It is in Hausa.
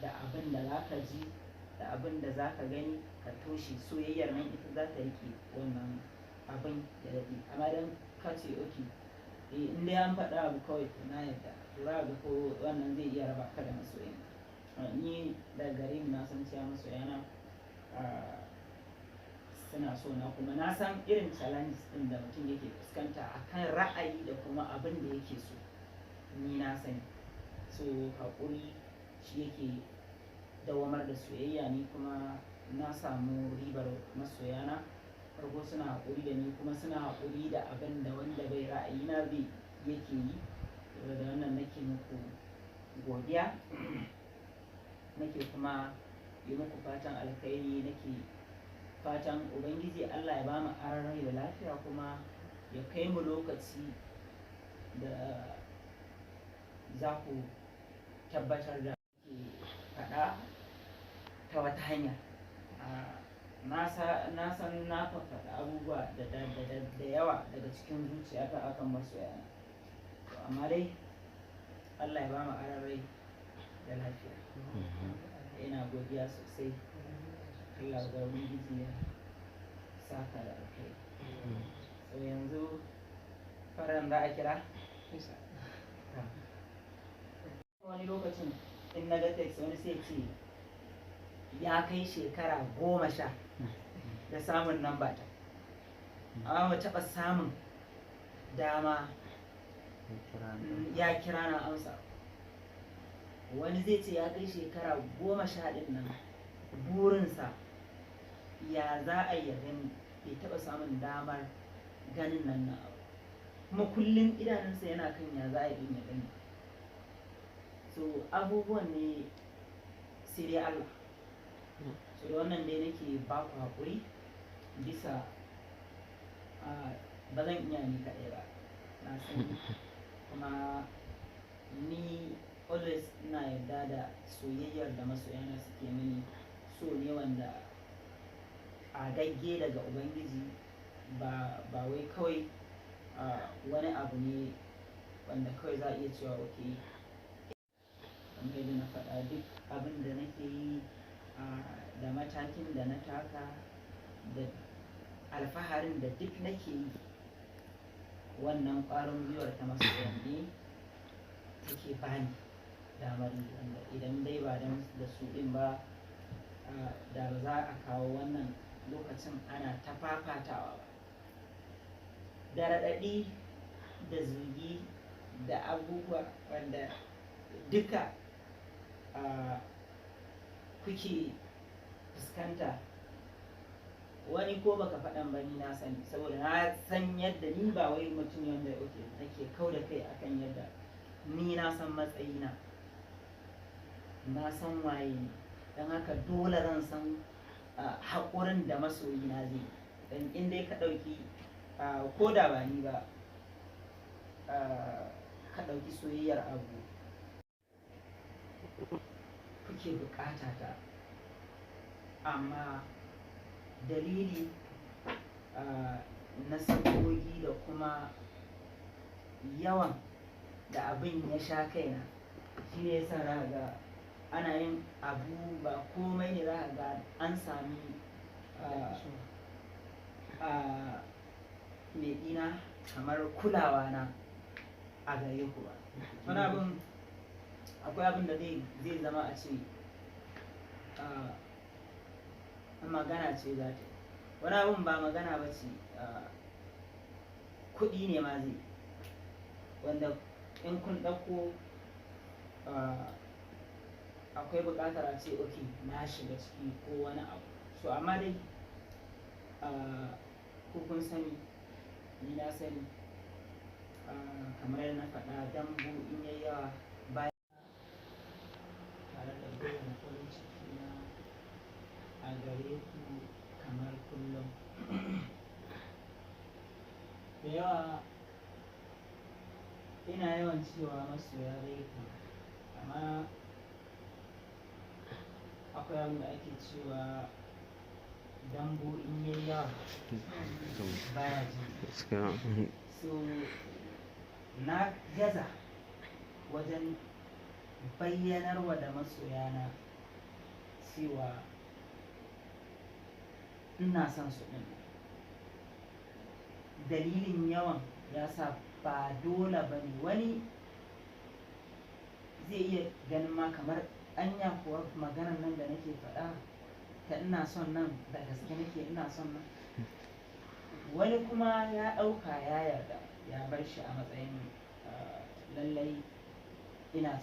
Da abin da za ka ji da abin da za ka gani ka toshe soyayyar nan, ita za ta rike wannan abin ya daɗe. Amma dan ka ce okay, eh, in dai an faɗa abu kawai to na yarda, to za ga ko wannan zai iya raba ka da masoyin. Ni daga gare ni na san cewa masoyana suna so na, kuma na san irin challenges ɗin da mutum yake fuskanta akan ra'ayi da kuma abin da yake so, ni na sani. So haƙuri shi yake dawamar da soyayya. Ni kuma na samu ribar masoyana, farko suna haƙuri da ni, kuma suna haƙuri da abin da wanda bai ra'ayina bai yake yi. Da wannan nake muku godiya, nake kuma yi muku fatan alkhairi, nake fatan Ubangiji Allah ya bamu aron rai da lafiya, kuma ya kai mu lokaci da za ku tabbatar da ke faɗa ta wata hanya. Na san na faɗa abubuwa da yawa daga cikin zuciyata akan masoyana, amma dai Allah ya bamu aron rai da lafiya. Ina godiya sosai. Allah Ubangiji ya saka da alkhairi. So yanzu faran za a kira wani lokacin in na ga text, wani sai ce ya kai shekara 10 da samun namba ta, amma ba taɓa samun dama ya kira na amsa. Wani zai ce ya kai shekara 10 ɗin nan burinsa ya za a yi ya gani, bai taɓa samun damar ganin nan na abu, kuma kullum idanunsa yana kan ya za a yi ya gani. So abubuwan ne sai dai Allah. So da wannan dai nake ba ku haƙuri bisa ba zan iya ni kaɗai ba, na sani. Kuma ni always ina yarda da soyayyar da masoyana suke mini, so ne wanda ƙagagge daga Ubangiji, ba wai kawai wani abu ne wanda kawai za a iya cewa okay. Kamar yadda na faɗa, duk abin da nake yi da matakin da na taka da alfaharin da duk nake yi, wannan ƙwarin gwiwar ta masoyan ne take bani damar yi, wanda idan dai ba dan da su ɗin ba, da ba za a kawo wannan lokacin ana ta fafatawa ba da raɗaɗi da zugi da abubuwa wanda duka kuke fuskanta. Wani ko baka faɗan ba ni na sani, saboda na san yadda ni ba wai mutum ne wanda okay nake kau da kai akan yadda ni na san matsayina, na san waye ni. Don haka dole zan san haƙurin da masoyina zai yi. Don in dai ka ɗauki, ko da ba ni ba, ka ɗauki soyayyar abu kuke buƙata ta, amma dalili na sabgogi da kuma yawan da abin ya sha kaina, shine yasa za ka ga ana yin abu ba komai ne za ka ga an sami mai ɗina kamar kulawa na a gare ku ba. Wani abin akwai abin da zai zama a ce magana ce za ta yi. Wani abin ba magana ba ce, kuɗi ne ma zai, wanda in kun ɗauko akwai buƙatar a ce okay na shiga ciki ko wani abu. So amma dai ku kun sani, ni na sani, kamar yadda na faɗa, dambu in yayi yawa baya tare da bayyana farin ciki na a gare ku kamar kullum. Da yawa Ina yawan cewa masoya zai, amma akwai abin da ake cewa dambu in yayi yawa baya ji. So na gaza wajen bayyanarwa da masoyana cewa ina son su ɗin. Dalilin yawan ya sa ba dole ba ne, wani zai iya ganin ma kamar anya kuwa maganar nan da nake faɗa ta ina son nan, da gaske nake ina son nan. Wani kuma ya ɗauka, ya yarda, ya bar shi a matsayin lallai ina